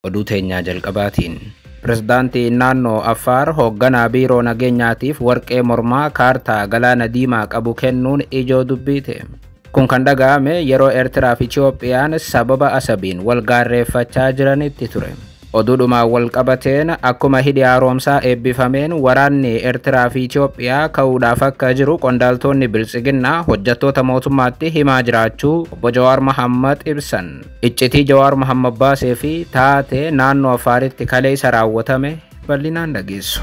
Oduu teenyaa jalqabaatiin. Pirezidaantiin naannoo Affaar hoogganaa biiroo nageenyaatiif warqee mormaa kaartaa galaana diimaa qabu kennuun ijoo dubbii ta'e. Kun kan dhaga'ame yeroo Eertiraa fi Itiyoophiyaan sababa Asabiin wal gaarreeffachaa jiranitti ture. Oduudhumaan wal qabateen akkuma hidhi haaromsaa eebbifameen waraanni Eertiraa fi Itiyoophiyaa ka'uudhaaf akka jiru qondaaltonni biltsiginnaa hojjettoota mootummaatti himaa jiraachuu obbo Jawaar Mahammad ibsan. Iccitii Jawaar Mahammad baasee fi taatee naannoo Affaaritti kaleessa raawwatame bal'inaan dhageessu.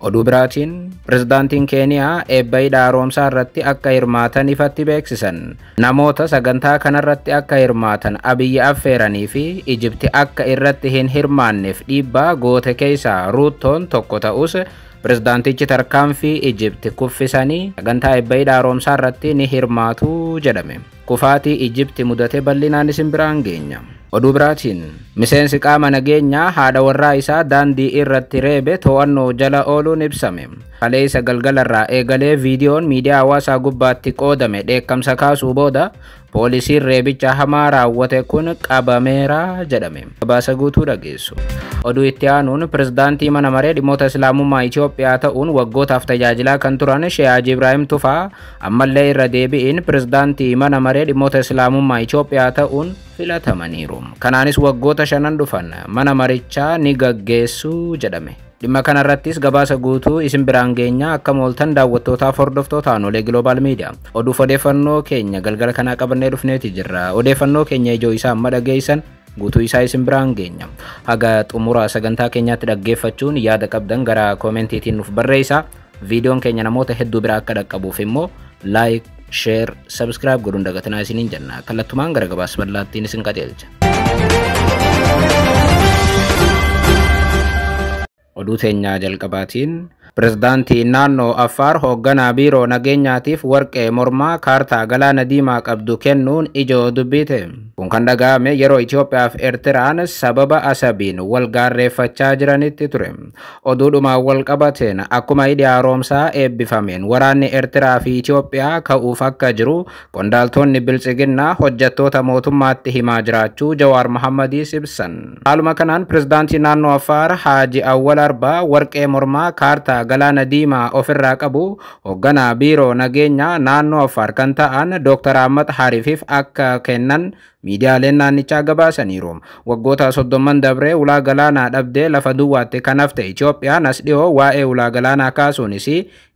Oduu biraatiin pirezidaantiin Keeniyaa eebba hidha haaromsaa irratti akka hirmaatan ifatti beeksisan. Namoota sagantaa kanarratti akka hirmaatan Abiyyi affeeranii fi Ijipti akka irratti hin hirmaanneef dhiibbaa goote keessaa Ruuttoon tokko ta'us pirezidaantichi tarkaanfii Ijipti kuffisanii sagantaa eebba hidha haaromsaa irratti ni hirmaatu jedhame. Kufaatii Ijipti mudate bal'inaan isin biraan geenya. Oduu biraatiin miseensi qaama nageenyaa haadha warraa isaa daandii irratti reebe to'annoo jala ooluun ibsame. Kaleessa galgalarraa eegalee viidiyoon miidiyaa hawaasaa gubbaatti qoodame dheekkamsa kaasuu booda poolisiin reebicha hamaa raawwate kun qabameera jedhame. Gabaasa guutuu dhageessu. Oduu itti aanuun pirezidaantii mana maree dhimmoota Islaamummaa Itiyoophiyaa ta'uun waggootaaf tajaajilaa kan turan Sheeh Haji Ibraahim Tufaa ammallee irra deebi'iin pirezidaantii mana maree dhimmoota Islaamummaa Itiyoophiyaa ta'uun filatamaniiru. Kanaanis waggoota shanan dhufan mana marichaa ni gaggeessu jedhame. Dhimma kanarrattis gabaasa guutuu isin biraan geenya. Akka mooltan daawwattootaaf hordoftoota Aanolee Global Media. Oduuf odeeffannoo keenya galgala kanaa qabannee dhufneeti jirra. Odeeffannoo keenya ijoo isaa amma dhageessan guutuu isaa isin biraan geenya. Haga xumura sagantaa keenyaatti dhaggeeffachuun yaada qabdan gara koomentiitiin nuuf barreessaa. Viidiyoon keenya namoota hedduu bira akka dhaqqabuuf immoo like, share, subscribe godhuun dagatinaa isiniin jenna. Kallattumaan gara gabaasa bal'aattiin isin qajeelcha. Oduu teenyaa jalqabaatiin pirezidaantiin naannoo Affaar hoogganaa biiroo nageenyaatiif warqee mormaa kaartaa galaana diimaa qabdu kennuun ijoo dubbii ta'e. Kun kan dhaga'ame yeroo Itiyoophiyaa fi Eertiraan sababa Asabiin wal gaarreeffachaa jiranitti ture. Oduudhumaan wal qabateen akkuma hidhi haaromsaa eebbifameen waraanni Eertiraa fi Itiyoophiyaa ka'uuf akka jiru qondaaltonni biltsiginnaa hojjettoota mootummaatti himaa jiraachuu Jawaar Mahammadiis ibsan. Haaluma kanaan pirezidaantiin naannoo Affaar Haaji Awwal Arbaa warqee mormaa kaartaa galaana diimaa ofirraa qabu hoogganaa biiroo nageenyaa naannoo Affaar kan ta'an Dr. Ahmad Harifiif akka kennan miidiyaaleen naannichaa gabaasaniiru. Waggoota 30 dabree ulaa galaanaa dhabdee lafa duwwaatti kan hafte Itiyoophiyaan as dhiyoo waa'ee ulaa galaanaa kaasuunis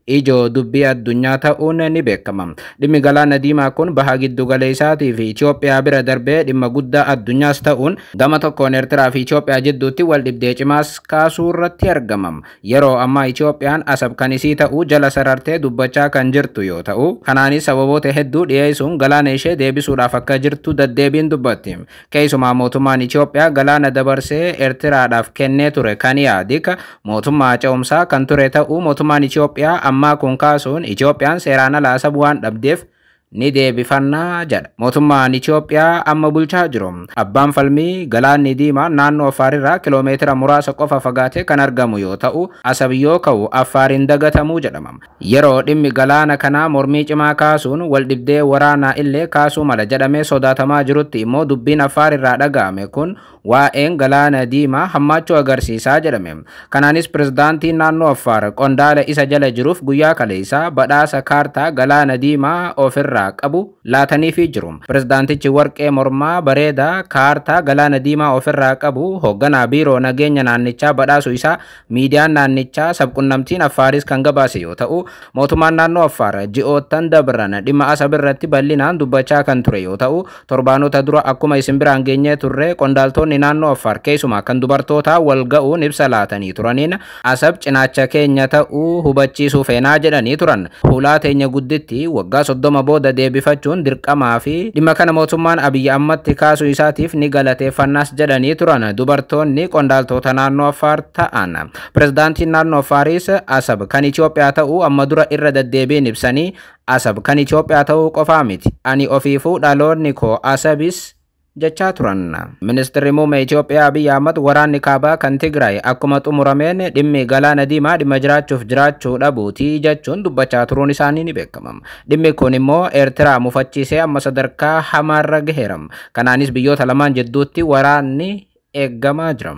ijoo dubbii addunyaa ta'uun ni beekama. Dhimmi galaana diimaa kun baha giddu galeessaatii fi Itiyoophiyaa bira darbee dhimma guddaa addunyaas ta'uun gama tokkoon Eertiraa fi Itiyoophiyaa jidduutti wal dhibdee cimaas kaasuu irratti argama. Yeroo ammaa Itiyoophiyaan Asab kan isii ta'uu jala sarartee dubbachaa kan jirtu yoo ta'u, kanaanis sababoota hedduu dhiyeessuun galaana ishee deebisuudhaaf akka jirtu deddeebiin dubbatti. Keessumaa mootummaan Itiyoophiyaa galaana dabarsee Eertiraadhaaf kennee ture kan yaadika mootummaa ce'umsaa kan ture ta'uu mootummaan Itiyoophiyaa ammaa kun kaasuun Itiyoophiyaan seeraan ala Asab waan dhabdeef ni deebifannaa jedha. Mootummaan Itiyoophiyaa amma bulchaa jiru. Abbaan falmii galaanni diimaa naannoo Affaarirraa kiloomeetira muraasa qofa fagaatee kan argamu yoo ta'u, Asab yoo ka'u Affaariin dagatamuu jedhama. Yeroo dhimmi galaana kanaa mormii cimaa kaasuun wal dhibdee waraanaa illee kaasuu mala jedhamee sodaatamaa jirutti immoo dubbiin Affaarirraa dhaga'ame kun waa'een galaana diimaa hammaachuu agarsiisaa jedhame. Kanaanis pirezidaantiin naannoo Affaar qondaala isa jala jiruuf guyyaa kaleessaa badhaasa kaartaa galaana diimaa ofirraa qabu laataniifii jiru. Pirezidaantichi warqee mormaa bareedaa kaartaa galaana diimaa ofirraa qabu hoogganaa biiroo nageenya naannichaa badhaasu isaa miidiyaan naannichaa sabqunnamtiin Affaaris kan gabaase yoo ta'u, mootummaan naannoo Affaar ji'oottan dabran dhimma Asab irratti bal'inaan dubbachaa kan ture yoo ta'u, torbaanota dura akkuma isin biraan geenyee turre qondaaltonni naannoo Affaar keessumaa kan dubartootaa wal ga'uun ibsa laatanii turaniin Asab cinaacha keenya ta'uu hubachiisuu feenaa jedhanii turan. Hulaa teenya gudditti waggaa 30 booda deebifachuun dirqamaa fi dhimma kana mootummaan Abiyyi ammatti kaasuu isaatiif ni galateeffannaas jedhanii turan dubartoonni qondaaltota naannoo Affaar ta'an. Pirezidaantiin naannoo Affaaris Asab kan Itiyoophiyaa ta'uu amma dura irra deddeebiin ibsanii Asab kan Itiyoophiyaa ta'uu qofaa miti, ani ofiifuu dhaloonni koo Asabis jechaa turan. Ministeerri muummee Itoophiyaa Abiyyi Ahmad waraanni kaabaa kan Tigraay akkuma xumurameen dhimmi galaana diimaa dhimma jiraachuuf jiraachuu dhabuutii jechuun dubbachaa turuun isaanii ni beekama. Dhimmi kun immoo Eertiraa mufachiisee amma sadarkaa hamaarra gaheera. Kanaanis biyyoota lamaan jidduutti waraanni eeggamaa jira.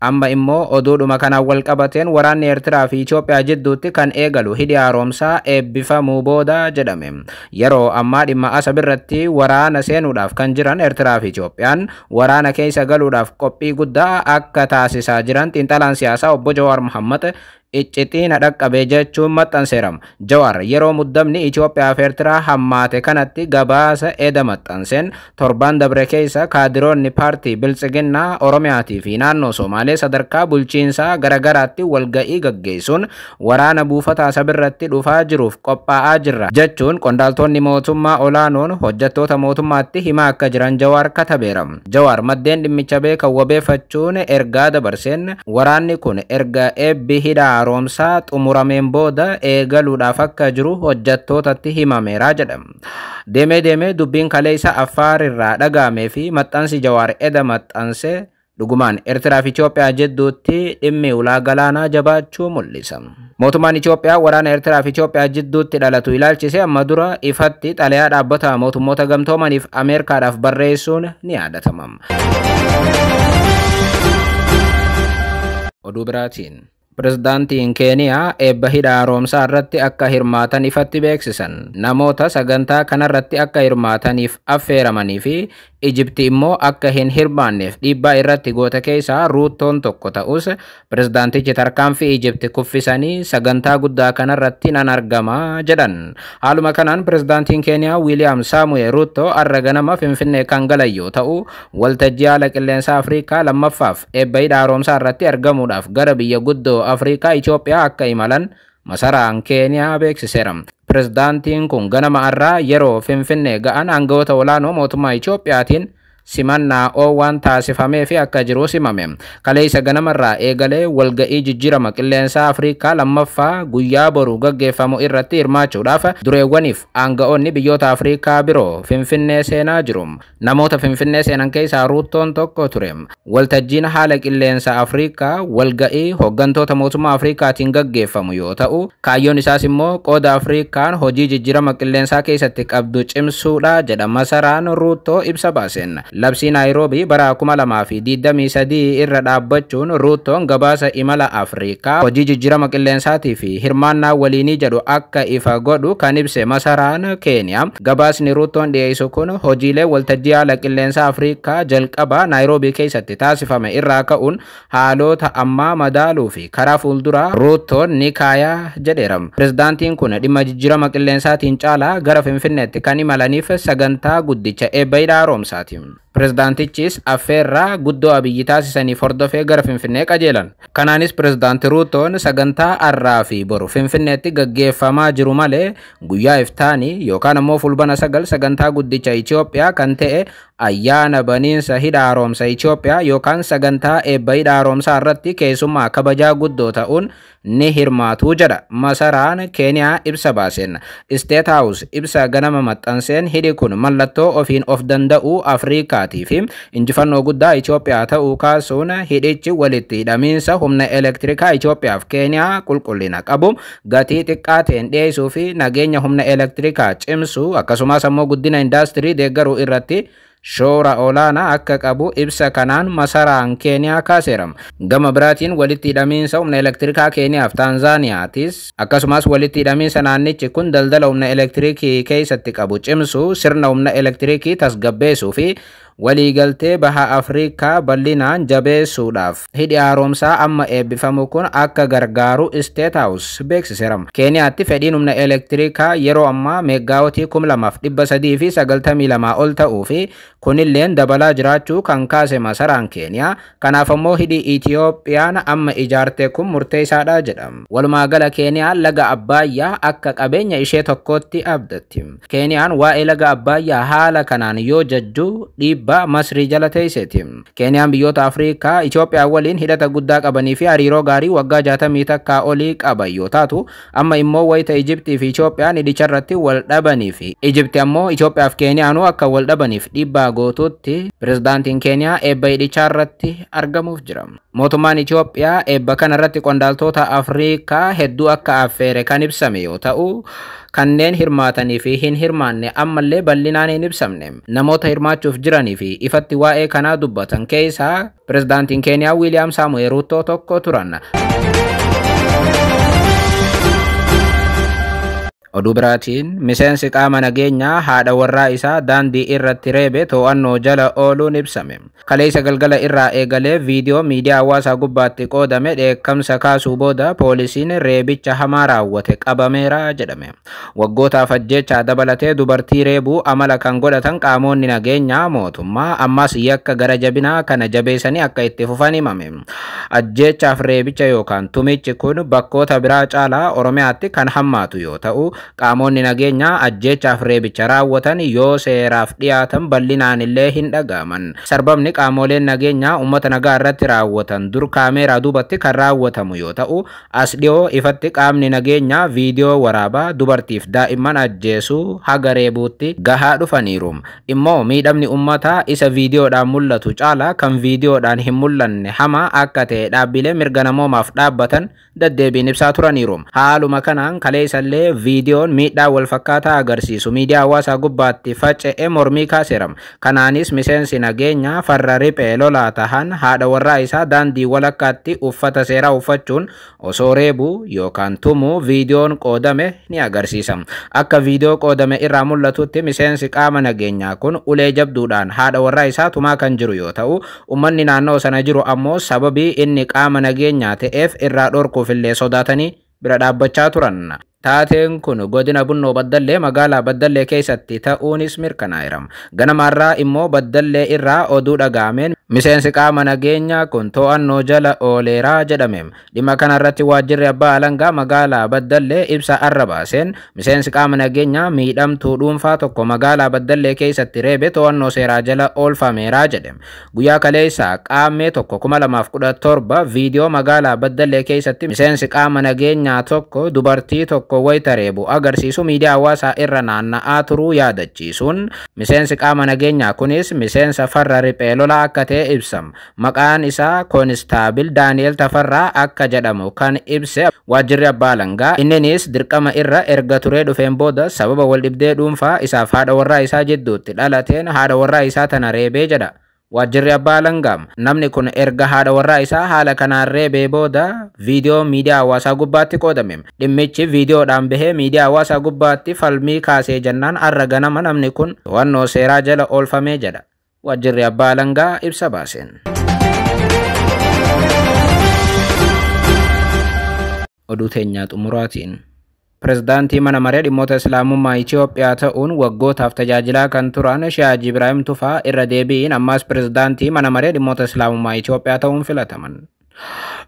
Amma immoo oduudhuma kanaan wal qabateen waraanni Eertiraa fi Itoophiyaa jidduutti kan eegalu hidhi haaromsaa eebbifamuu booda jedhame. Yeroo ammaa dhimma Asab irratti waraana seenuudhaaf kan jiran Eertiraa fi Itoophiyaan waraana keessa galuudhaaf qophii guddaa akka taasisaa jiran xiinxalaan siyaasaa obbo Jawaar Mohammad iccitiin dhaqqabe jechuun maxxanseera. Jawaar yeroo muddamni Itoophiyaa fi Eertiraa hammaate kanatti gabaasa eda maxxanseen torban dabre keessa kaadiroonni paartii Biltsiginnaa Oromiyaatii fi naannoo Somaalee sadarkaa bulchiinsaa garagaraatti walga'ii gaggeessuun waraana buufata Asab irratti dhufaa jiruuf qophaa'aa jirra jechuun qondaaltonni mootummaa olaanoon hojjettoota mootummaatti himaa akka jiran Jawaar katabeera. Jawaar maddeen dhimmicha beekan wabeeffachuun ergaa dabarseen waraanni kun erga eebbi hidha haaromsaa xumurameen booda eegaluudhaaf akka jiru hojjettootatti himameera jedha. Deemee deemee dubbiin kaleessa Affaar irraa dhaga'amee fi maxxansi Jawaar eda maxxanse dhugumaan Eertiraa fi Itoophiyaa jidduutti dhimmi ulaa galaanaa jabaachuu mul'isa. Mootummaan Itoophiyaa waraana Eertiraa fi Itoophiyaa jidduutti dhalatu ilaalchise amma dura ifatti xalayaa dhaabbata mootummoota gamtoomaniif Ameerikaadhaaf barreessuun ni yaadatama. Oduu biraatiin. Pirezidaantiin Keeniyaa eebba hidha haaromsaa irratti akka hirmaatan ifatti beeksisan. Namoota sagantaa kanarratti akka hirmaataniif affeeramanii fi Ijipti immoo akka hin hirmaanneef dhiibbaa irratti goota keessaa Ruuttoon tokko ta'us, pirezidaantichi tarkaanfii Ijipti kuffisanii sagantaa guddaa kanarratti nan argama jedhan. Haaluma kanaan pirezidaantiin Keeniyaa Wiiliyaam Saamu'eel Ruuttoo har'a ganama Finfinnee kan galan yoo ta'u, waltajjii haala qilleensaa Afrikaa lammaffaaf eebba hidha haaromsaa irratti argamuudhaaf gara biyya guddoo Afrikaa Itoophiyaa akka imalan masaraan Keeniyaa beeksiseera. Pirezidaantiin kun ganama har'aa yeroo Finfinnee ga'an aangawoota olaanoo mootummaa Itoophiyaatiin simannaa oowwan taasifamee fi akka jiru simame. Kaleessa ganamarraa eegalee walga'ii jijjiirama qilleensaa Afrikaa lammaffaa guyyaa boru gaggeeffamu irratti hirmaachuudhaaf dureewwaniif aanga'oonni biyyoota Afrikaa biroo Finfinnee seenaa jiru. Namoota Finfinnee seenan keessaa Ruuttoon tokko ture. Waltajjiin haala qilleensa Afrikaa walga'ii hooggantoota mootummaa Afrikaatiin gaggeeffamu yoo ta'u, kaayyoon isaas immoo qooda Afrikaan hojii jijjiirama qilleensaa keessatti qabdu cimsuudha jedha masaraan Ruuttoo ibsa baaseen. Labsii Naayiroobii bara 2023 irra dhaabbachuun Ruuttoon gabaasa imala Afrikaa hojii jijjiirama qilleensaatii fi hirmaannaa waliinii jedhu akka ifa godhu kan ibse masaraan Keeniyaa. Gabaasni Ruuttoon dhiyeessu kun hojiilee waltajjii haala qilleensaa Afrikaa jalqabaa Naayiroobii keessatti taasifame irraa ka'uun haalota ammaa madaaluu fi karaa fuulduraa Ruuttoon ni kaayaa jedheera. Pirezidaantiin kun dhimma jijjiirama qilleensaatiin caalaa gara Finfinneetti kan imalaniif sagantaa guddicha eebba hidha haaromsaati. Pirezidaantichis affeerraa guddoo Abiyyi taasisaniif hordofee gara Finfinnee qajeelan. Kanaanis pirezidaanti Ruutoon sagantaa har'aa fi boru Finfinneetti gaggeeffamaa jiru malee guyyaa iftaanii yookaan ammoo fulbana 9 sagantaa guddicha Itoophiyaa kan ta'e ayyaana baniinsa hidha haaromsa Itoophiyaa yookaan sagantaa eebba hidha haaromsaa irratti keessummaa kabajaa guddoo ta'uun ni hirmaatu jedha masaraan Keeniyaa ibsa baaseen. State House ibsa ganama maxxanseen hidhi kun mallattoo ofiin of danda'uu Afrikaatii fi injifannoo guddaa Itoophiyaa ta'uu kaasuun, hidhichi walitti hidhamiinsa humna elektirikaa Itoophiyaaf Keeniyaa qulqullina qabu gatii xiqqaa ta'een dhiyeessuu fi nageenya humna elektirikaa cimsuu, akkasumas ammoo guddina indaastirii deeggaruu irratti shoora olaanaa akka qabu ibsa kanaan masaraan Keeniyaa kaaseera. Gama biraatiin walitti hidhamiinsa humna elektirikaa Keeniyaaf Taanzaaniyaatis, akkasumas walitti hidhamiinsa naannichi kun daldala humna elektirikii keessatti qabu cimsuu, sirna humna elektirikii tasgabbeessuu fi waliigaltee baha Afrikaa bal'inaan jabeessuudhaaf hidhi haaromsaa amma eebbifamu kun akka gargaaru State House beeksiseera. Keeniyaatti fedhiin humna elektirikaa yeroo ammaa meeggaawotii 2392 ol ta'uu fi kunilleen dabalaa jiraachuu kan kaase masaraan Keeniyaa, kanaaf ammoo hidhi Itiyoophiyaan amma ijaarte kun murteessaadha jedha. Walumaa gala Keeniyaan laga Abbaayyaa akka qabeenya ishee tokkootti abdatti. Keeniyaan waa'ee laga Abbaayyaa haala kanaan yoo jajju dhiibbaa Masrii jala teesseeti. Keeniyaan biyyoota Afrikaa Itoophiyaa waliin hidhata guddaa qabanii fi hariiroo gaarii waggaa 61 olii qaban yoo taatu, amma immoo wayita Ijiptii fi Itoophiyaan hidhicharratti wal dhabanii fi Ijipti ammoo Itoophiyaa fi Keeniyaanuu akka wal dhabaniif dhiibbaa guutuutti pirezidaantiin Keeniyaa eebba hidhichaa irratti argamuuf jira. Mootummaan Itoophiyaa eebba kana irratti qondaaltota Afrikaa hedduu akka affeere kan ibsame yoo ta'u, kanneen hirmaatanii fi hin hirmaanne ammallee bal'inaan hin ibsamne. Namoota hirmaachuuf jiranii fi ifatti waa'ee kanaa dubbatan keessaa pirezidaantiin Keeniyaa Wiiliyaam Saamu'eel Ruuttoo tokko turan. Oduu biraatiin miseensi qaama nageenyaa haadha warraa isaa daandii irratti reebe to'annoo jala ooluun ibsame. Kaleessa galgala irraa eegalee viidiyoo miidiyaa hawaasaa gubbaatti qoodame dheekkamsa kaasuu booda poolisiin reebicha hamaa raawwate qabameera jedhame. Waggootaaf ajjeechaa dabalatee dubartii reebuu amala kan godhatan qaamonni nageenyaa mootummaa ammas yakka gara jabinaa kana jabeessanii akka itti fufan himame. Ajjeechaaf reebicha yookaan tumichi kun bakkoota biraa caalaa Oromiyaatti kan hammaatu yoo ta'u, qaamonni nageenyaa ajjeechaaf reebicha raawwatan yoo seeraaf dhiyaatan bal'inaan illee hin dhaga'aman. Sarbamni qaamoleen nageenyaa uummata nagaa irratti raawwatan dur kaameeraa duubatti kan raawwatamu yoo ta'u, as dhiyoo ifatti qaamni nageenyaa viidiyoo waraabaa dubartiif daa'imman ajjeesuu haga reebuutti gahaa dhufaniiru. Immoo miidhamni uummataa isa viidiyoodhaan mul'atu caalaa kan viidiyoodhaan hin mul'anne hamaa akka ta'e dhaabbilee mirga namoomaaf dhaabbatan deddeebiin ibsaa turaniiru. Haaluma kanaan kaleessallee viidiyoon miidhaa wal fakkaataa agarsiisu miidiyaa hawaasaa gubbaatti faca'e mormii kaaseera. Kanaanis miseensi nageenyaa farra riphee lolaa tahan haadha warraa isaa daandii walakkaatti uffata seeraa uffachuun osoo reebuu yookaan tumuu viidiyoon qoodame ni agarsiisa. Akka viidiyoo qoodame irraa mul'atutti miseensi qaama nageenyaa kun ulee jabduudhaan haadha warraa isaa tumaa kan jiru yoo ta'u, uummanni naannoo sana jiru ammoo sababii inni qaama nageenyaa ta'eef irraa dhorkuuf illee sodaatanii bira dhaabbachaa turan. Taateen kun godina Bunnoo Baddallee magaalaa Baddallee keessatti ta'uunis mirkanaa'eera. Ganamaarraa immoo Baddallee irraa oduu dhaga'ameen miseensi qaama nageenyaa kun to'annoo jala ooleeraa jedhame. Dhimma kanarratti waajjirri abbaa alangaa magaalaa Baddallee ibsa arra baaseen miseensi qaama nageenyaa miidhamtuu dhuunfaa tokko magaalaa Baddallee keessatti reebe to'annoo seeraa jala oolfameeraa jedhe. Guyyaa kaleessa qaammee 1, 2017 viidiyoo magaalaa Baddallee keessatti miseensi qaama nageenyaa tokko dubartii tokko wayita reebu agarsiisu miidiyaa hawaasaa irra naanna'aa turuu yaadachiisuun miseensi qaama nageenyaa kunis miseensa farra riphee lolaa akka ta'e ibsam. Maqaan isaa Koonistaabil Daani'el Tafarraa akka jedhamu kan ibse waajjirri abbaa alangaa inninis dirqama irra erga turee dhufeen booda sababa waldhibdee dhuunfaa isaaf haadha warraa isaa jidduutti dhalateen haadha warraa isaa tana reebee jedha. Waajjirri abbaa alangaa namni kun erga haadha warraa isaa haala kanaan reebee booda viidiyoo miidiyaa hawaasaa gubbaatti qoodame. Dhimmichi viidiyoodhaan bahee miidiyaa hawaasaa gubbaatti falmii kaasee jennaan arra ganama namni kun to'annoo seeraa jala oolfamee jedha. Waajjirri abbaa alangaa ibsa baaseen. Oduu teenyaa xumuraatiin. Pirezidaantii mana maree dhimmoota Islaamummaa Itoophiyaa ta'uun waggootaaf tajaajilaa kan turan Sheeh Haji Ibraahim Tufaa irra deebiin ammas pirezidaantii mana maree dhimmoota Islaamummaa Itoophiyaa ta'uun filataman.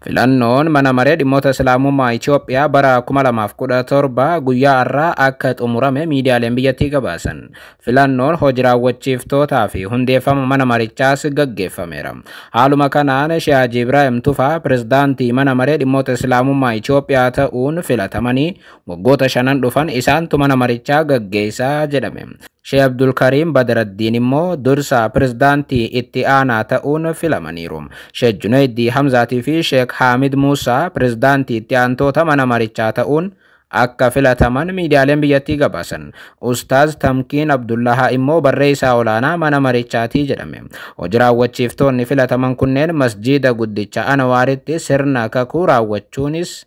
Filannoon mana maree dhimmoota Islaamummaa Itoophiyaa bara 2017 guyyaa har'aa akka xumurame miidiyaaleen biyyattii gabaasan. Filannoon hojii raawwachiiftootaa fi hundeeffama mana marichaas gaggeeffameera. Haaluma kanaan Sheeh Haji Ibraahim Tufaa pirezidaantii mana maree dhimmoota Islaamummaa Itoophiyaa ta'uun filatamanii waggoota 5 dhufan isaantu mana marichaa gaggeessaa jedhame. Sheeh Abdulkariim Badaraddiin immoo dursa pirezidaantii itti aanaa ta'uun filamaniiru. Sheeh Junaydii Hamzaatii fi Sheek Haamid Muusaa pirezidaantii itti aantoota mana marichaa ta'uun akka filataman miidiyaaleen biyyattii gabaasan. Ustaaz Tamkiin Abdullahaa immoo barreessaa olaanaa mana marichaatii jedhame. Hojii raawwachiiftoonni filataman kunneen masjiida guddicha Anawaaritti sirna kakuu raawwachuunis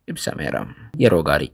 ibsameera. Yeroo gaarii.